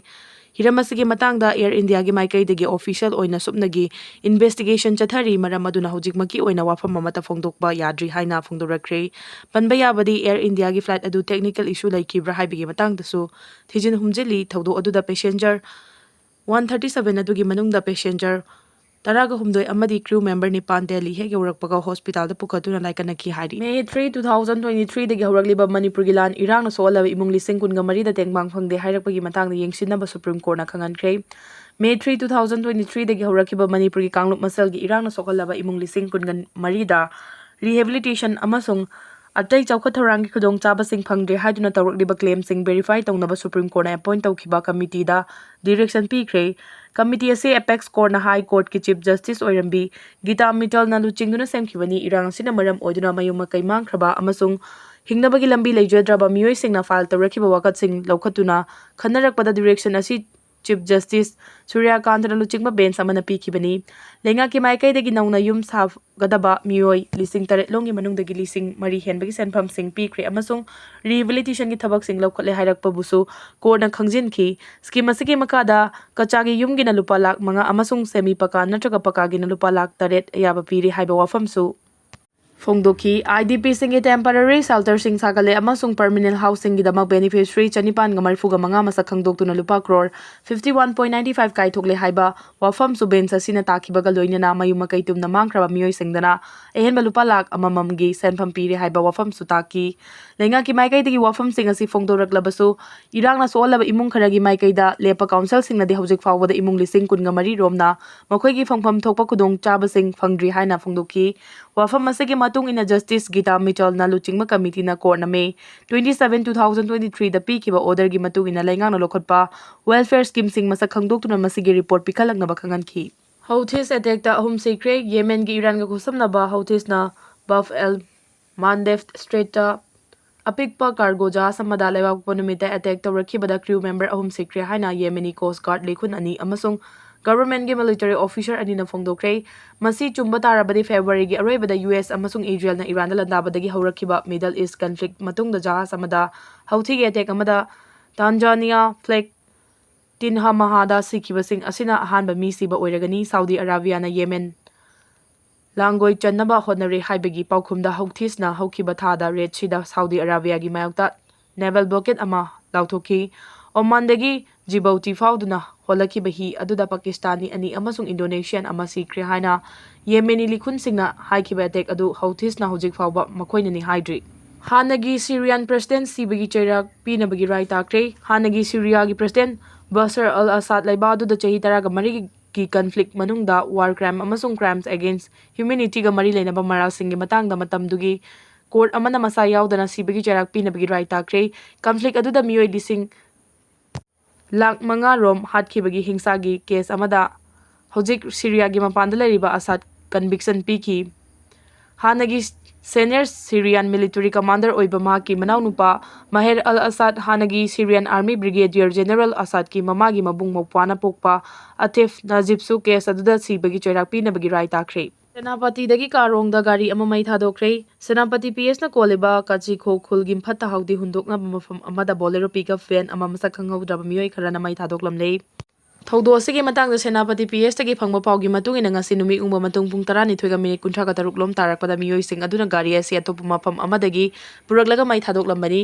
ꯍꯤꯔꯝ ꯑꯁꯤꯒꯤ ꯃꯇꯥꯡꯗ Air Indiaꯒꯤ ꯃꯥꯏꯀꯩꯗꯒꯤ official ꯑꯣꯏꯅ ꯁꯨꯞꯅꯒꯤ investigation ꯆꯠꯊꯔꯤ, ꯃꯔꯝ ꯑꯗꯨꯅ ꯍꯧꯖꯤꯛꯃꯛꯀꯤ ꯑꯣꯏꯅ ꯋꯥꯐꯝ ꯑꯃꯠꯇ ꯐꯣꯡꯗꯣꯛꯄ ꯌꯥꯗ꯭ꯔꯤ ꯍꯥꯏꯅ ꯐꯣꯡꯗꯣꯔꯛꯈ꯭ꯔꯦ꯫ ꯄꯟꯕ ꯌꯥꯕꯗꯤ, Air Indiaꯒꯤ flight ꯑꯗꯨ technical issue ꯂꯩꯈꯤꯕ꯭ꯔꯥ ꯍꯥꯏꯕꯒꯤ ꯃꯇꯥꯡꯗꯁꯨ ꯊꯤꯖꯤꯟ ꯍꯨꯝꯖꯤꯜꯂꯤ꯫ ꯊꯧꯗꯣꯛ ꯑꯗꯨꯗ passenger one thirty seven ꯑꯗꯨꯒꯤ ꯃꯅꯨꯡꯗ passenger ꯇꯔꯥꯒ ꯍꯨꯝꯗꯣꯏ ꯑꯃꯗꯤ crew member ꯅꯤꯄꯥꯟ Delhi ꯍꯦꯛ ꯌꯧꯔꯛꯄꯒ hospitalꯗ ꯄꯨꯈꯠꯇꯨꯅ ꯂꯥꯏꯀꯠꯅꯈꯤ ꯍꯥꯏꯔꯤ꯫ May three, two thousand twenty threeꯗꯒꯤ ꯍꯧꯔꯛꯂꯤꯕ ꯃꯅꯤꯄꯨꯔꯒꯤ ꯂꯥꯟ ꯏꯔꯥꯡꯅ ꯁꯣꯛꯍꯜꯂꯕ ꯏꯃꯨꯡ ꯂꯤꯁꯤꯡ ꯀꯨꯟꯒ ꯃꯔꯤꯗ ꯇꯦꯡꯕꯥꯡ ꯐꯪꯗꯦ ꯍꯥꯏꯔꯛꯄꯒꯤ ꯃꯇꯥꯡꯗ ꯌꯦꯡꯁꯤꯟꯅꯕ Supreme Courtꯅ ꯈꯪꯍꯟꯈ꯭ꯔꯦ꯫ May three, two thousand twenty threeꯗꯒꯤ ꯍꯧꯔꯛꯈꯤꯕ ꯃꯅꯤꯄꯨꯔꯒꯤ ꯀꯥꯡꯂꯨꯞ ꯃꯁꯦꯜꯒꯤ ꯏꯔꯥꯡꯅ ꯁꯣꯛꯍꯜꯂꯕ ꯏꯃꯨꯡ ꯂꯤꯁꯤꯡ ꯀꯨꯟꯒ ꯃꯔꯤꯗ rehabilitation ꯑꯃꯁꯨꯡ ꯑꯇꯩ ꯆꯥꯎꯈꯠ ꯊꯧꯔꯥꯡꯒꯤ ꯈꯨꯗꯣꯡꯆꯥꯕꯁꯤꯡ ꯐꯪꯗ꯭ꯔꯦ ꯍꯥꯏꯗꯨꯅ ꯇꯧꯔꯛꯂꯤꯕ claimꯁꯤꯡ verify ꯇꯧꯅꯕ Supreme Courtꯅ appoint ꯇꯧꯈꯤꯕ committeeꯗ direction ꯄꯤꯈ꯭ꯔꯦ꯫ Committee ꯑꯁꯤ apex courtꯅ High Courtꯀꯤ Chief Justice ꯑꯣꯏꯔꯝꯕꯤ ꯒꯤꯇꯥ ꯃꯤꯇꯜꯅ ꯂꯨꯆꯤꯡꯗꯨꯅ ꯁꯦꯝꯈꯤꯕꯅꯤ꯫ ꯏꯔꯥꯡ ꯑꯁꯤꯅ ꯃꯔꯝ ꯑꯣꯏꯗꯨꯅ ꯃꯌꯨꯝ ꯃꯀꯩ ꯃꯥꯡꯈ꯭ꯔꯕ ꯑꯃꯁꯨꯡ ꯍꯤꯡꯅꯕꯒꯤ ꯂꯝꯕꯤ ꯂꯩꯖꯗ꯭ꯔꯕ ꯃꯤꯑꯣꯏꯁꯤꯡꯅ file ꯇꯧꯔꯛꯈꯤꯕ ꯋꯥꯀꯠꯁꯤꯡ ꯂꯧꯈꯠꯇꯨꯅ ꯈꯟꯅꯔꯛꯄꯗ direction ꯑꯁꯤ Chief Justice ꯁꯨꯔ꯭ꯌꯀꯥꯟꯇꯅ ꯂꯨꯆꯤꯡꯕ ꯕꯦꯟꯆ ꯑꯃꯅ ꯄꯤꯈꯤꯕꯅꯤ꯫ ꯂꯩꯉꯥꯛꯀꯤ ꯃꯥꯏꯀꯩꯗꯒꯤ ꯅꯧꯅ ꯌꯨꯝ ꯁꯥꯒꯗꯕ ꯃꯤꯑꯣꯏ ꯂꯤꯁꯤꯡ ꯇꯔꯦꯠ ꯂꯣꯝꯒꯤ ꯃꯅꯨꯡꯗꯒꯤ ꯂꯤꯁꯤꯡ ꯃꯔꯤ ꯍꯦꯟꯕꯒꯤ ꯁꯦꯟꯐꯝꯁꯤꯡ ꯄꯤꯈ꯭ꯔꯦ ꯑꯃꯁꯨꯡ rehabilitationꯒꯤ ꯊꯕꯛꯁꯤꯡ ꯂꯧꯈꯠꯂꯦ ꯍꯥꯏꯔꯛꯄꯕꯨꯁꯨ ꯀꯣꯔꯠꯅ ꯈꯪꯖꯤꯟꯈꯤ꯫ Scheme ꯑꯁꯤꯒꯤ ꯃꯈꯥꯗ ꯀꯆꯥꯒꯤ ꯌꯨꯝꯒꯤꯅ ꯂꯨꯄꯥ ꯂꯥꯈ ꯃꯉꯥ ꯑꯃꯁꯨꯡ semi ꯄꯀꯥ ꯅꯠꯇ꯭ꯔꯒ ꯄꯀꯥꯒꯤꯅ ꯂꯨꯄꯥ ꯂꯥꯈ ꯇꯔꯦꯠ ꯑꯌꯥꯕ ꯄꯤꯔꯤ ꯍꯥꯏꯕ ꯋꯥꯐꯝꯁꯨ ꯐꯣꯡꯗꯣꯛꯈꯤ꯫ IDPꯁꯤꯡꯒꯤ temporary shelterꯁꯤꯡ ꯁꯥꯒꯠꯂꯦ ꯑꯃꯁꯨꯡ permanent houseꯒꯤꯗꯃꯛ beneficiary ꯆꯅꯤꯄꯥꯟꯒ ꯃꯔꯤꯐꯨꯒ ꯃꯉꯥ ꯃꯁꯛ ꯈꯪꯗꯣꯛꯇꯨꯅ ꯂꯨꯄꯥ crore fifty one point ninety five ꯀꯥꯏꯊꯣꯛꯂꯦ ꯍꯥꯏꯕ ꯋꯥꯐꯝꯁꯨ ꯕꯦꯟꯆ ꯑꯁꯤꯅ ꯇꯥꯈꯤꯕꯒ ꯂꯣꯏꯅꯅ ꯃꯌꯨꯝ ꯃꯀꯩ ꯇꯨꯝꯅ ꯃꯥꯡꯈ꯭ꯔꯕ ꯃꯤꯑꯣꯏꯁꯤꯡꯗꯅ ꯑꯍꯦꯟꯕ ꯂꯨꯄꯥ ꯂꯥꯈ ꯑꯃꯃꯝꯒꯤ ꯁꯦꯟꯐꯝ ꯄꯤꯔꯦ ꯍꯥꯏꯕ ꯋꯥꯐꯝꯁꯨ ꯇꯥꯈꯤ꯫ ꯂꯩꯉꯥꯛꯀꯤ ꯃꯥꯏꯀꯩꯗꯒꯤ ꯋꯥꯐꯝꯁꯤꯡ ꯑꯁꯤ ꯐꯣꯡꯗꯣꯔꯛꯂꯕꯁꯨ, ꯏꯔꯥꯡꯅ ꯁꯣꯛꯍꯜꯂꯕ ꯏꯃꯨꯡ ꯈꯔꯒꯤ ꯃꯥꯏꯀꯩꯗ ꯂꯦꯞꯄ councilꯁꯤꯡꯅꯗꯤ ꯍꯧꯖꯤꯛ ꯐꯥꯎꯕꯗ ꯏꯃꯨꯡ ꯂꯤꯁꯤꯡ ꯀꯨꯟꯒ ꯃꯔꯤ ꯔꯣꯝꯅ ꯃꯈꯣꯏꯒꯤ ꯐꯪꯐꯝ ꯊꯣꯛꯄ ꯈꯨꯗꯣꯡꯆꯥꯕꯁꯤꯡ ꯐꯪꯗ꯭ꯔꯤ ꯍꯥꯏꯅ ꯐꯣꯡꯗꯣꯛꯈꯤ꯫ ꯋꯥꯐꯝ ꯑꯁꯤꯒꯤ ꯃꯇꯨꯡ ꯏꯟꯅ Justice ꯒꯤꯇꯥ ꯃꯤꯆꯦꯜꯅ ꯂꯨꯆꯤꯡꯕ committeeꯅ ꯀꯣꯔꯠꯅ May twenty seven, two thousand twenty threeꯗ ꯄꯤꯈꯤꯕ orderꯒꯤ ꯃꯇꯨꯡ ꯏꯟꯅ ꯂꯩꯉꯥꯛꯅ ꯂꯧꯈꯠꯄ welfare schemeꯁꯤꯡ ꯃꯁꯛ ꯈꯪꯗꯣꯛꯇꯨꯅ ꯃꯁꯤꯒꯤ report ꯄꯤꯈꯠꯂꯛꯅꯕ ꯈꯪꯍꯟꯈꯤ꯫ Houthis attackꯇ ꯑꯍꯨꯝ ꯁꯤꯈ꯭ꯔꯦ꯫ ꯌꯦꯃꯦꯟꯒꯤ ꯏꯔꯥꯟꯒ ꯈꯨꯠꯁꯝꯅꯕ Houthis ꯅ Bab el Mandeb Straitꯇ ꯑꯄꯤꯛꯄ cargo ꯖꯍꯥꯖ ꯑꯃꯗ ꯂꯩꯕꯥꯛꯄꯣꯛꯄ ꯅꯨꯃꯤꯠꯇ attack ꯇꯧꯔꯛꯈꯤꯕꯗ crew member ꯑꯍꯨꯝ ꯁꯤꯈ꯭ꯔꯦ ꯍꯥꯏꯅ Yemeni Coast Guard ꯂꯤꯈꯨꯟ ꯑꯅꯤ ꯑꯃꯁꯨꯡ governmentꯀꯤ military officer ꯑꯅꯤꯅ ꯐꯣꯡꯗꯣꯛꯈ꯭ꯔꯦ꯫ ꯃꯁꯤ ꯆꯨꯝꯕ ꯇꯥꯔꯕꯗꯤ Februaryꯒꯤ ꯑꯔꯣꯏꯕꯗ US ꯑꯃꯁꯨꯡ Israelꯅ ꯏꯔꯥꯟꯗ ꯂꯥꯟꯗꯥꯕꯗꯒꯤ ꯍꯧꯔꯛꯈꯤꯕ Middle East conflict ꯃꯇꯨꯡꯗ ꯖꯍꯥꯖ ꯑꯃꯗ Houthꯤꯒꯤ attack ꯑꯃꯗ Tanzania flag Tin Hamahada ꯁꯤꯈꯤꯕꯁꯤꯡ ꯑꯁꯤꯅ ꯑꯍꯥꯟꯕ ꯃꯤ ꯁꯤꯕ ꯑꯣꯏꯔꯒꯅꯤ꯫ Saudi Arabiaꯅ Yemen ꯂꯥꯡꯒꯣꯏ ꯆꯟꯅꯕ ꯍꯣꯠꯅꯔꯦ ꯍꯥꯏꯕꯒꯤ ꯄꯥꯎꯈꯨꯝꯗ Houthis ꯅ ꯍꯧꯈꯤꯕ ꯊꯥꯗ raid ꯁꯤꯗ Saudi Arabiaꯒꯤ ꯃꯥꯌꯣꯛꯇ naval blockade ꯑꯃ ꯂꯥꯎꯊꯣꯛꯈꯤ꯫ Omanꯗꯒꯤ Djibouti ꯐꯥꯎꯗꯨꯅ ꯍꯣꯜꯂꯛꯈꯤꯕ ꯍꯤ ꯑꯗꯨꯗ Pakistani ꯑꯅꯤ ꯑꯃꯁꯨꯡ Indonesian ꯑꯃ ꯁꯤꯈ꯭ꯔꯦ ꯍꯥꯏꯅ Yemeni ꯂꯤꯈꯨꯟꯁꯤꯡꯅ ꯍꯥꯏꯈꯤꯕ attack ꯑꯗꯨ Houthis ꯅ ꯍꯧꯖꯤꯛ ꯐꯥꯎꯕ ꯃꯈꯣꯏꯅꯅꯤ ꯍꯥꯏꯗ꯭ꯔꯤ꯫ ꯍꯥꯟꯅꯒꯤ Syrian president ꯁꯤꯕꯒꯤ ꯆꯩꯔꯥꯛ ꯄꯤꯅꯕꯒꯤ ꯔꯥꯏ ꯇꯥꯈ꯭ꯔꯦ꯫ ꯍꯥꯟꯅꯒꯤ ꯁꯤꯔꯤꯌꯥꯒꯤ president Bashar al-Assad ꯂꯩꯕꯥꯛ ꯑꯗꯨꯗ ꯆꯍꯤ ꯇꯔꯥꯒ ꯃꯔꯤꯒꯤ conflict ꯃꯅꯨꯡꯗ war crime ꯑꯃꯁꯨꯡ crimes against humanityꯒ ꯃꯔꯤ ꯂꯩꯅꯕ ꯃꯔꯥꯜꯁꯤꯡꯒꯤ ꯃꯇꯥꯡꯗ ꯃꯇꯝꯗꯨꯒꯤ court ꯑꯃꯅ ꯃꯁꯥ ꯌꯥꯎꯗꯅ ꯁꯤꯕꯒꯤ ꯆꯩꯔꯥꯛ ꯄꯤꯅꯕꯒꯤ ꯔꯥꯏ ꯇꯥꯈ꯭ꯔꯦ꯫ Conflict ꯑꯗꯨꯗ ꯃꯤꯑꯣꯏ ꯂꯤꯁꯤꯡ ꯂꯥꯈ ꯃꯉꯥ ꯔꯣꯝ ꯍꯥꯠꯈꯤꯕꯒꯤ ꯍꯤꯡꯁꯥꯒꯤ case ꯑꯃꯗ ꯍꯧꯖꯤꯛ ꯁꯤꯔꯤꯌꯥꯒꯤ ꯃꯄꯥꯟꯗ ꯂꯩꯔꯤꯕ ꯑꯁꯥꯗ conviction ꯄꯤꯈꯤ꯫ ꯍꯥꯟꯅꯒꯤ Senior Syrian military commander ꯑꯣꯏꯕ ꯃꯍꯥꯛꯀꯤ ꯃꯅꯥꯎꯅꯨꯄꯥ ꯃꯍꯦꯔ ꯑꯜ ꯑꯁꯥꯗ, ꯍꯥꯟꯅꯒꯤ Syrian Army Brigadier General ꯑꯁꯥꯗꯀꯤ ꯃꯃꯥꯒꯤ ꯃꯕꯨꯡ ꯃꯧꯄ꯭ꯋꯥꯅ ꯄꯣꯛꯄ ꯑꯇꯤꯐ ꯅꯖꯤꯕꯁꯨ ꯀꯦꯁ ꯑꯗꯨꯗ ꯁꯤꯕꯒꯤ ꯆꯩꯔꯥꯛ ꯄꯤꯅꯕꯒꯤ ꯔꯥꯏ ꯇꯥꯈ꯭ꯔꯦ꯫ ꯁꯦꯅꯥꯄꯇꯤꯗꯒꯤ ꯀꯥꯔꯣꯡꯗ ꯒꯥꯔꯤ ꯑꯃ ꯃꯩ ꯊꯥꯗꯣꯛꯈ꯭ꯔꯦ꯫ ꯁꯦꯅꯥꯄꯇꯤ ꯄꯤ ꯑꯦꯁꯅ ꯀꯣꯜꯂꯤꯕ ꯀꯥꯆꯤꯈꯣ ꯈꯨꯜꯒꯤ ꯐꯠꯇ ꯍꯥꯎꯗꯤ ꯍꯨꯟꯗꯣꯛꯅꯕ ꯃꯐꯝ ꯑꯃꯗ Bolero pickup van ꯑꯃ ꯃꯁꯛ ꯈꯪꯍꯧꯗ꯭ꯔꯕ ꯃꯤꯑꯣꯏ ꯈꯔꯅ ꯃꯩ ꯊꯥꯗꯣꯛꯂꯝꯂꯦ꯫ ꯊꯧꯗꯣꯛ ꯑꯁꯤꯒꯤ ꯃꯇꯥꯡꯗ ꯁꯦꯅꯥꯄꯇꯤ ꯄꯤ ꯑꯦꯁꯇꯒꯤ ꯐꯪꯕ ꯄꯥꯎꯒꯤ ꯃꯇꯨꯡ ꯏꯟꯅ, ꯉꯁꯤ ꯅꯨꯃꯤꯠ ꯌꯨꯡꯕ ꯃꯇꯨꯡ ꯄꯨꯡ ꯇꯔꯥꯅꯤꯊꯣꯏꯒ ꯃꯤꯅꯤꯠ ꯀꯨꯟꯊ꯭ꯔꯥꯒ ꯇꯔꯨꯛ ꯂꯣꯝ ꯇꯥꯔꯛꯄꯗ ꯃꯤꯑꯣꯏꯁꯤꯡ ꯑꯗꯨꯅ ꯒꯥꯔꯤ ꯑꯁꯤ ꯑꯇꯣꯞꯄ ꯃꯐꯝ ꯑꯃꯗꯒꯤ ꯄꯨꯔꯛꯂꯒ ꯃꯩ ꯊꯥꯗꯣꯛꯂꯝꯕꯅꯤ꯫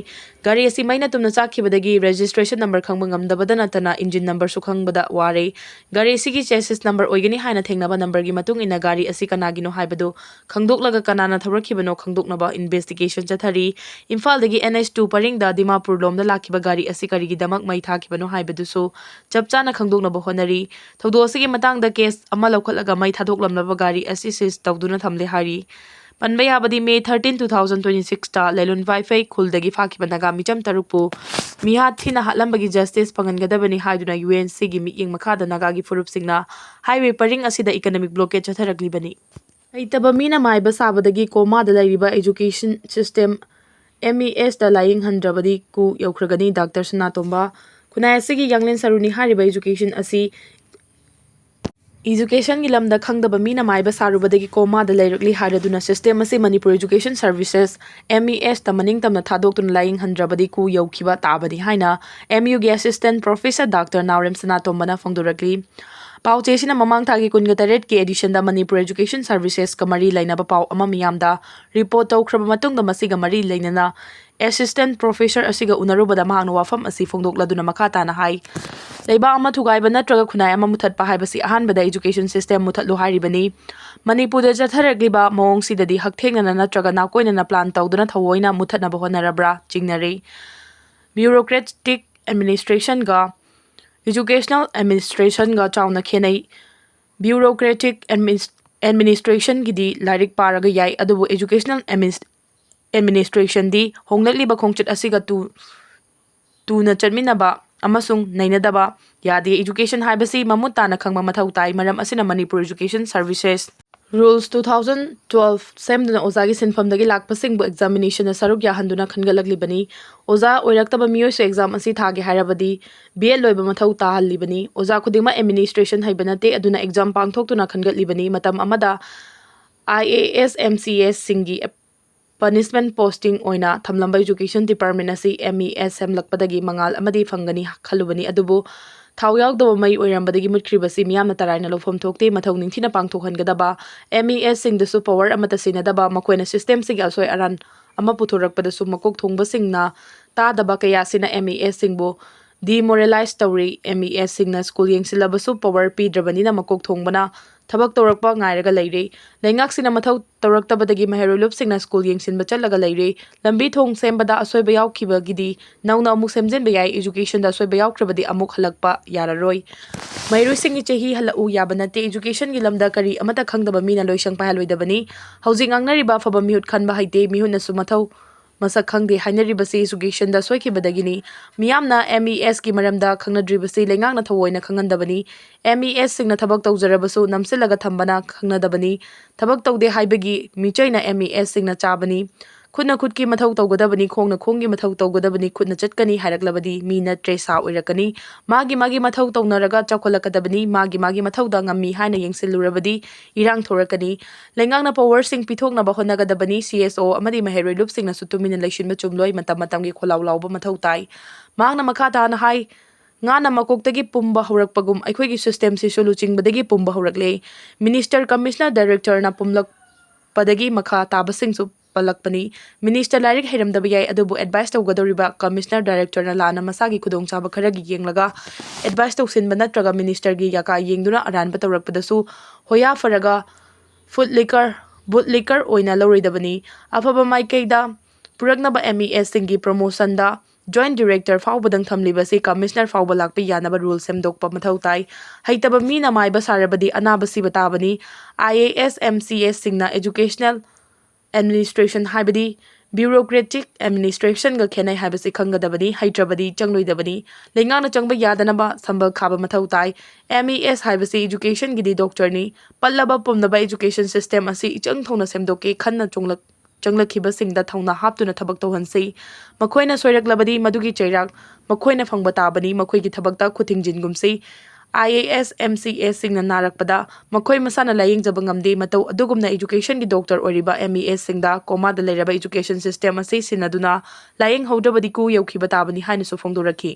ꯒꯥꯔꯤ ꯑꯁꯤ ꯃꯩꯅ ꯇꯨꯝꯅ ꯆꯥꯛꯈꯤꯕꯗꯒꯤ registration number ꯈꯪꯕ ꯉꯝꯗꯕꯗ ꯅꯠꯇꯅ engine numberꯁꯨ ꯈꯪꯕꯗ ꯋꯥꯔꯦ꯫ ꯒꯥꯔꯤ ꯑꯁꯤꯒꯤ chassis number ꯑꯣꯏꯒꯅꯤ ꯍꯥꯏꯅ ꯊꯦꯡꯅꯕ numberꯒꯤ ꯃꯇꯨꯡ ꯏꯟꯅ ꯒꯥꯔꯤ ꯑꯁꯤ ꯀꯅꯥꯒꯤꯅꯣ ꯍꯥꯏꯕꯗꯨ ꯈꯪꯗꯣꯛꯂꯒ ꯀꯅꯥꯅ ꯊꯧꯔꯛꯈꯤꯕꯅꯣ ꯈꯪꯗꯣꯛꯅꯕ investigation ꯆꯠꯊꯔꯤ꯫ ꯏꯝꯐꯥꯜꯗꯒꯤ N H two ꯄꯔꯤꯡꯗ ꯗꯤꯃꯥꯄꯨꯔ ꯂꯣꯝꯗ ꯂꯥꯛꯈꯤꯕ ꯒꯥꯔꯤ ꯑꯁꯤ ꯀꯔꯤꯒꯤꯗꯃꯛ ꯃꯩ ꯊꯥꯈꯤꯕꯅꯣ ꯍꯥꯏꯕꯗꯨꯁꯨ ꯆꯞ ꯆꯥꯅ ꯈꯪꯗꯣꯛꯅꯕ ꯍꯣꯠꯅꯔꯤ꯫ ꯊꯧꯗꯣꯛ ꯑꯁꯤꯒꯤ ꯃꯇꯥꯡꯗ case ꯑꯃ ꯂꯧꯈꯠꯂꯒ ꯃꯩ ꯊꯥꯗꯣꯛꯂꯝꯂꯕ ꯒꯥꯔꯤ ꯑꯁꯤ seize ꯇꯧꯗꯨꯅ ꯊꯝꯂꯦ ꯍꯥꯏꯔꯤ꯫ ꯄꯟꯕ ꯌꯥꯕꯗꯤ, May thirteen, two thousand twenty sixꯇ ꯂꯦꯂꯨꯟ ꯋꯥꯏꯐꯩ ꯈꯨꯜꯗꯒꯤ ꯐꯥꯈꯤꯕ Naga ꯃꯤꯆꯝ ꯇꯔꯨꯛꯄꯨ ꯃꯤꯍꯥꯠ ꯊꯤꯅ ꯍꯥꯠꯂꯝꯕꯒꯤ justice ꯐꯪꯍꯟꯒꯗꯕꯅꯤ ꯍꯥꯏꯗꯨꯅ U N Cꯒꯤ ꯃꯤꯠꯌꯦꯡ ꯃꯈꯥꯗ ꯅꯥꯒꯥꯒꯤ ꯐꯨꯔꯨꯞꯁꯤꯡꯅ highway ꯄꯔꯤꯡ ꯑꯁꯤꯗ economic blockade ꯆꯠꯊꯔꯛꯂꯤꯕꯅꯤ꯫ ꯍꯩꯇꯕ ꯃꯤꯅ ꯃꯥꯏꯕ ꯁꯥꯕꯗꯒꯤ ꯀꯣꯃꯥꯗ ꯂꯩꯔꯤꯕ education system M E Sꯇ ꯂꯥꯏꯌꯦꯡꯍꯟꯗ꯭ꯔꯕꯗꯤ ꯀꯨ ꯌꯧꯈ꯭ꯔꯒꯅꯤ, ꯗꯥꯛꯇꯔ ꯁꯅꯥꯇꯣꯝꯕ꯫ ꯈꯨꯟꯅꯥꯏ ꯑꯁꯤꯒꯤ ꯌꯥꯡꯂꯦꯟ ꯁꯔꯨꯅꯤ ꯍꯥꯏꯔꯤꯕ education ꯑꯁꯤ educationꯒꯤ ꯂꯝꯗ ꯈꯪꯗꯕ ꯃꯤꯅ ꯃꯥꯏꯕ ꯁꯥꯔꯨꯕꯗꯒꯤ ꯀꯣꯃꯥꯗ ꯂꯩꯔꯛꯂꯤ ꯍꯥꯏꯔꯗꯨꯅ system ꯑꯁꯤ Manipur Education Services, M E Sꯇ ꯃꯅꯤꯡ ꯇꯝꯅ ꯊꯥꯗꯣꯛꯇꯨꯅ ꯂꯥꯏꯌꯦꯡꯍꯟꯗ꯭ꯔꯕꯗꯤ ꯀꯨ ꯌꯧꯈꯤꯕ ꯇꯥꯕꯅꯤ ꯍꯥꯏꯅ M Uꯒꯤ assistant professor ꯗꯥꯛꯇꯔ ꯅꯥꯎꯔꯦꯝ ꯁꯅꯥꯇꯣꯝꯕꯅ ꯐꯣꯡꯗꯣꯔꯛꯂꯤ꯫ ꯄꯥꯎꯆꯦꯁꯤꯅ ꯃꯃꯥꯡ ꯊꯥꯒꯤ ꯀꯨꯟꯒ ꯇꯔꯦꯠꯀꯤ editionꯗ Manipur Education Servicesꯀ ꯃꯔꯤ ꯂꯩꯅꯕ ꯄꯥꯎ ꯑꯃ ꯃꯤꯌꯥꯝꯗ report ꯇꯧꯈ꯭ꯔꯕ ꯃꯇꯨꯡꯗ, ꯃꯁꯤꯒ ꯃꯔꯤ ꯂꯩꯅꯅ assistant professor ꯑꯁꯤꯒ ꯎꯅꯔꯨꯕꯗ ꯃꯍꯥꯛꯅ ꯋꯥꯐꯝ ꯑꯁꯤ ꯐꯣꯡꯗꯣꯛꯂꯗꯨꯅ ꯃꯈꯥ ꯇꯥꯅ ꯍꯥꯏ, ꯂꯩꯕꯥꯛ ꯑꯃ ꯊꯨꯒꯥꯏꯕ ꯅꯠꯇ꯭ꯔꯒ ꯈꯨꯟꯅꯥꯏ ꯑꯃ ꯃꯨꯊꯠꯄ ꯍꯥꯏꯕꯁꯤ ꯑꯍꯥꯟꯕꯗ education system ꯃꯨꯊꯠꯂꯨ ꯍꯥꯏꯔꯤꯕꯅꯤ꯫ ꯃꯅꯤꯄꯨꯔꯗ ꯆꯠꯊꯔꯛꯂꯤꯕ ꯃꯑꯣꯡꯁꯤꯗꯗꯤ ꯍꯛꯊꯦꯡꯅꯅ ꯅꯠꯇ꯭ꯔꯒ ꯅꯥꯀꯣꯏꯅꯅ plan ꯇꯧꯗꯨꯅ ꯊꯑꯣꯏꯅ ꯃꯨꯊꯠꯅꯕ ꯍꯣꯠꯅꯔꯕ꯭ꯔꯥ ꯆꯤꯡꯅꯔꯤ꯫ Bureaucratic administrationꯒ educational administrationꯒ ꯆꯥꯎꯅ ꯈꯦꯠꯅꯩ꯫ Bureaucratic administrationꯒꯤꯗꯤ ꯂꯥꯏꯔꯤꯛ ꯄꯥꯔꯒ ꯌꯥꯏ, ꯑꯗꯨꯕꯨ educational administrationꯗꯤ ꯍꯣꯡꯂꯛꯂꯤꯕ ꯈꯣꯡꯆꯠ ꯑꯁꯤꯒ ꯇꯨ ꯇꯨꯅ ꯆꯠꯃꯤꯟꯅꯕ ꯑꯃꯁꯨꯡ ꯅꯩꯅꯗꯕ ꯌꯥꯗꯦ꯫ Education ꯍꯥꯏꯕꯁꯤ ꯃꯃꯨꯠ ꯇꯥꯅ ꯈꯪꯕ ꯃꯊꯧ ꯇꯥꯏ꯫ ꯃꯔꯝ ꯑꯁꯤꯅ Manipur Education Services Rules two thousand twelve ꯁꯦꯝꯗꯨꯅ ꯑꯣꯖꯥꯒꯤ ꯁꯤꯟꯐꯝꯗꯒꯤ ꯂꯥꯛꯄꯁꯤꯡꯕꯨ examination ꯗ ꯁꯔꯨꯛ ꯌꯥꯍꯟꯗꯨꯅ ꯈꯟꯒꯠꯂꯛꯂꯤꯕꯅꯤ꯫ ꯑꯣꯖꯥ ꯑꯣꯏꯔꯛꯇꯕ ꯃꯤꯑꯣꯏꯁꯨ exam ꯑꯁꯤ ꯊꯥꯒꯦ ꯍꯥꯏꯔꯕꯗꯤ B.Ed ꯂꯣꯏꯕ ꯃꯊꯧ ꯇꯥꯍꯜꯂꯤꯕꯅꯤ꯫ ꯑꯣꯖꯥ ꯈꯨꯗꯤꯡꯃꯛ administration ꯍꯩꯕ ꯅꯠꯇꯦ, ꯑꯗꯨꯅ exam ꯄꯥꯡꯊꯣꯛꯇꯨꯅ ꯈꯟꯒꯠꯂꯤꯕꯅꯤ꯫ ꯃꯇꯝ ꯑꯃꯗ I A S M C S ꯁꯤꯡꯒꯤ punishment posting ꯑꯣꯏꯅ ꯊꯝꯂꯝꯕ education department ꯑꯁꯤ M E S ꯁꯦꯝꯂꯛꯄꯗꯒꯤ ꯃꯉꯥꯜ ꯑꯃꯗꯤ ꯐꯪꯒꯅꯤ ꯈꯜꯂꯨꯕꯅꯤ, ꯑꯗꯨꯕꯨ ꯊꯥꯎ ꯌꯥꯎꯗꯕ ꯃꯩ ꯑꯣꯏꯔꯝꯕꯗꯒꯤ ꯃꯨꯠꯈ꯭ꯔꯤꯕꯁꯤ ꯃꯤꯌꯥꯝꯅ ꯇꯔꯥꯏꯅ ꯂꯧꯐꯝ ꯊꯣꯛꯇꯦ꯫ ꯃꯊꯧ ꯅꯤꯡꯊꯤꯅ ꯄꯥꯡꯊꯣꯛꯍꯟꯒꯗꯕ, M E S ꯁꯤꯡꯗꯁꯨ power ꯑꯃꯠꯇ ꯁꯤꯟꯅꯗꯕ, ꯃꯈꯣꯏꯅ system ꯁꯤꯒꯤ ꯑꯁꯣꯏ ꯑꯔꯥꯟ ꯑꯃ ꯄꯨꯊꯣꯔꯛꯄꯗꯁꯨ ꯃꯀꯣꯛ ꯊꯣꯡꯕꯁꯤꯡꯅ ꯇꯥꯗꯕ ꯀꯌꯥ ꯑꯁꯤꯅ M E S ꯁꯤꯡꯕꯨ demoralize ꯇꯧꯔꯤ꯫ M E S ꯁꯤꯡꯅ school ꯌꯦꯡꯁꯤꯜꯂꯕꯁꯨ power ꯄꯤꯗ꯭ꯔꯕꯅꯤꯅ ꯃꯀꯣꯛ ꯊꯣꯡꯕꯅ ꯊꯕꯛ ꯇꯧꯔꯛꯄ ꯉꯥꯏꯔꯒ ꯂꯩꯔꯤ꯫ ꯂꯩꯉꯥꯛꯁꯤꯅ ꯃꯊꯧ ꯇꯧꯔꯛꯇꯕꯗꯒꯤ ꯃꯍꯩꯔꯣꯏ ꯂꯨꯞꯁꯤꯡꯅ school ꯌꯦꯡꯁꯤꯟꯕ ꯆꯠꯂꯒ ꯂꯩꯔꯤ꯫ ꯂꯝꯕꯤ ꯊꯣꯡ ꯁꯦꯝꯕꯗ ꯑꯁꯣꯏꯕ ꯌꯥꯎꯈꯤꯕꯒꯤꯗꯤ ꯅꯧꯅ ꯑꯃꯨꯛ ꯁꯦꯝꯖꯤꯟꯕ ꯌꯥꯏ, education ꯗ ꯑꯁꯣꯏꯕ ꯌꯥꯎꯈ꯭ꯔꯕꯗꯤ ꯑꯃꯨꯛ ꯍꯜꯂꯛꯄ ꯌꯥꯔꯔꯣꯏ꯫ ꯃꯍꯩꯔꯣꯏꯁꯤꯡꯒꯤ ꯆꯍꯤ ꯍꯜꯂꯛꯎ ꯌꯥꯕ ꯅꯠꯇꯦ꯫ Education ꯒꯤ ꯂꯝꯗ ꯀꯔꯤ ꯑꯃꯠꯇ ꯈꯪꯗꯕ ꯃꯤꯅ ꯂꯣꯏꯁꯪ ꯄꯥꯏꯍꯜꯂꯣꯏꯗꯕꯅꯤ꯫ ꯍꯧꯖꯤꯛ ꯉꯥꯡꯅꯔꯤꯕ ꯑꯐꯕ ꯃꯤꯍꯨꯠ ꯈꯟꯕ ꯍꯩꯇꯦ, ꯃꯤꯍꯨꯠꯅꯁꯨ ꯃꯊꯧ ꯃꯁꯛ ꯈꯪꯗꯦ ꯍꯥꯏꯅꯔꯤꯕꯁꯤ education ꯗ ꯁꯣꯏꯈꯤꯕꯗꯒꯤꯅꯤ꯫ ꯃꯤꯌꯥꯝꯅ M E S ꯀꯤ ꯃꯔꯝꯗ ꯈꯪꯅꯗ꯭ꯔꯤꯕꯁꯤ ꯂꯩꯉꯥꯛꯅ ꯊꯑꯣꯏꯅ ꯈꯪꯍꯟꯗꯕꯅꯤ꯫ M E S ꯁꯤꯡꯅ ꯊꯕꯛ ꯇꯧꯖꯔꯕꯁꯨ ꯅꯝꯁꯤꯜꯂꯒ ꯊꯝꯕꯅ ꯈꯪꯅꯗꯕꯅꯤ꯫ ꯊꯕꯛ ꯇꯧꯗꯦ ꯍꯥꯏꯕꯒꯤ ꯃꯤꯆꯩꯅ M E S ꯁꯤꯡꯅ ꯆꯥꯕꯅꯤ꯫ ꯈꯨꯠꯅ ꯈꯨꯠꯀꯤ ꯃꯊꯧ ꯇꯧꯒꯗꯕꯅꯤ, ꯈꯣꯡꯅ ꯈꯣꯡꯒꯤ ꯃꯊꯧ ꯇꯧꯒꯗꯕꯅꯤ, ꯈꯨꯠꯅ ꯆꯠꯀꯅꯤ ꯍꯥꯏꯔꯛꯂꯕꯗꯤ ꯃꯤꯅ ꯇ꯭ꯔꯦꯁꯥ ꯑꯣꯏꯔꯛꯀꯅꯤ꯫ ꯃꯥꯒꯤ ꯃꯥꯒꯤ ꯃꯊꯧ ꯇꯧꯅꯔꯒ ꯆꯥꯎꯈꯠꯂꯛꯀꯗꯕꯅꯤ꯫ ꯃꯥꯒꯤ ꯃꯥꯒꯤ ꯃꯊꯧꯗ ꯉꯝꯃꯤ ꯍꯥꯏꯅ ꯌꯦꯡꯁꯤꯜꯂꯨꯔꯕꯗꯤ ꯏꯔꯥꯡ ꯊꯣꯔꯛꯀꯅꯤ꯫ ꯂꯩꯉꯥꯛꯅ power ꯁꯤꯡ ꯄꯤꯊꯣꯛꯅꯕ ꯍꯣꯠꯅꯒꯗꯕꯅꯤ꯫ C S O ꯑꯃꯗꯤ ꯃꯍꯩꯔꯣꯏ ꯂꯨꯞꯁꯤꯡꯅꯁꯨ ꯇꯨꯃꯤꯟꯅ ꯂꯩꯁꯤꯟꯕ ꯆꯨꯝꯂꯣꯏ, ꯃꯇꯝ ꯃꯇꯝꯒꯤ ꯈꯣꯜꯂꯥꯎ ꯂꯥꯎꯕ ꯃꯊꯧ ꯇꯥꯏ꯫ ꯃꯍꯥꯛꯅ ꯃꯈꯥ ꯇꯥꯅ ꯍꯥꯏ, ꯉꯥꯅ ꯃꯀꯣꯛꯇꯒꯤ ꯄꯨꯝꯕ ꯍꯧꯔꯛꯄꯒꯨꯝ ꯑꯩꯈꯣꯏꯒꯤ system ꯁꯤꯁꯨ ꯂꯨꯆꯤꯡꯕꯗꯒꯤ ꯄꯨꯝꯕ ꯍꯧꯔꯛꯂꯦ꯫ Minister, Commissioner, Director ꯅ ꯄꯨꯝꯂꯛꯄꯗꯒꯤ ꯃꯈꯥ ꯇꯥꯕꯁꯤꯡꯁꯨ ꯄꯜꯂꯛꯄꯅꯤ꯫ Minister ꯂꯥꯏꯔꯤꯛ ꯍꯩꯔꯝꯗꯕ ꯌꯥꯏ, ꯑꯗꯨꯕꯨ advice ꯇꯧꯒꯗꯧꯔꯤꯕ Commissioner, Director ꯅ ꯂꯥꯟꯅ ꯃꯁꯥꯒꯤ ꯈꯨꯗꯣꯡꯆꯥꯕ ꯈꯔꯒꯤ ꯌꯦꯡꯂꯒ advice ꯇꯧꯁꯤꯟꯕ ꯅꯠꯇ꯭ꯔꯒ Minister ꯒꯤ ꯌꯥꯀꯥ ꯌꯦꯡꯗꯨꯅ ꯑꯔꯥꯟꯕ ꯇꯧꯔꯛꯄꯗꯁꯨ ꯍꯣꯌꯥ ꯐꯔꯒ foot licker, boot licker ꯑꯣꯏꯅ ꯂꯧꯔꯣꯏꯗꯕꯅꯤ꯫ ꯑꯐꯕ ꯃꯥꯏꯀꯩꯗ ꯄꯨꯔꯛꯅꯕ M E S ꯁꯤꯡꯒꯤ promotion ꯗ Joint Director ꯐꯥꯎꯕꯗꯪ ꯊꯝꯂꯤꯕꯁꯤ Commissioner ꯐꯥꯎꯕ ꯂꯥꯛꯄ ꯌꯥꯅꯕ rule ꯁꯦꯝꯗꯣꯛꯄ ꯃꯊꯧ ꯇꯥꯏ꯫ ꯍꯩꯇꯕ ꯃꯤꯅ ꯃꯥꯏꯕ ꯁꯥꯔꯕꯗꯤ ꯑꯅꯥꯕ ꯁꯤꯕ ꯇꯥꯕꯅꯤ꯫ I A S M C S ꯁꯤꯡꯅ educational administration ꯍꯥꯏꯕꯗꯤ Bureaucratic administrationꯒ ꯈꯦꯠꯅꯩ ꯍꯥꯏꯕꯁꯤ ꯈꯪꯒꯗꯕꯅꯤ꯫ ꯍꯩꯇ꯭ꯔꯕꯗꯤ ꯆꯪꯂꯣꯏꯗꯕꯅꯤ꯫ ꯂꯩꯉꯥꯛꯅ ꯆꯪꯕ ꯌꯥꯗꯅꯕ ꯁꯝꯕꯜ ꯈꯥꯕ ꯃꯊꯧ ꯇꯥꯏ꯫ M E S ꯍꯥꯏꯕꯁꯤ educationꯒꯤꯗꯤ doctorꯅꯤ꯫ ꯄꯜꯂꯕ ꯄꯨꯝꯅꯕ education system ꯑꯁꯤ ꯏꯆꯪ ꯊꯧꯅ ꯁꯦꯝꯗꯣꯛꯀꯦ ꯈꯟꯅ ꯆꯣꯡꯂꯛ-, ꯆꯪꯂꯛꯈꯤꯕꯁꯤꯡꯗ ꯊꯧꯅꯥ ꯍꯥꯞꯇꯨꯅ ꯊꯕꯛ ꯇꯧꯍꯟꯁꯤ꯫ ꯃꯈꯣꯏꯅ ꯁꯣꯏꯔꯛꯂꯕꯗꯤ ꯃꯗꯨꯒꯤ ꯆꯩꯔꯥꯛ ꯃꯈꯣꯏꯅ ꯐꯪꯕ ꯇꯥꯕꯅꯤ꯫ ꯃꯈꯣꯏꯒꯤ ꯊꯕꯛꯇ ꯈꯨꯠ ꯊꯤꯡꯖꯤꯟꯒꯨꯝꯁꯤ꯫ I A S, M C S ꯁꯤꯡꯅ ꯅꯥꯔꯛꯄꯗ ꯃꯈꯣꯏ ꯃꯁꯥꯅ ꯂꯥꯌꯦꯡꯖꯕ ꯉꯝꯗꯦ꯫ ꯃꯇꯧ ꯑꯗꯨꯒꯨꯝꯅ educationꯒꯤ doctor ꯑꯣꯏꯔꯤꯕ M E S ꯁꯤꯡꯗ ꯀꯣꯃꯥꯗ ꯂꯩꯔꯕ education system ꯑꯁꯤ ꯁꯤꯟꯅꯗꯨꯅ ꯂꯥꯌꯦꯡꯍꯧꯗ꯭ꯔꯕꯗꯤ ꯀꯨ ꯌꯧꯈꯤꯕ ꯇꯥꯕꯅꯤ ꯍꯥꯏꯅꯁꯨ ꯐꯣꯡꯗꯣꯔꯛꯈꯤ꯫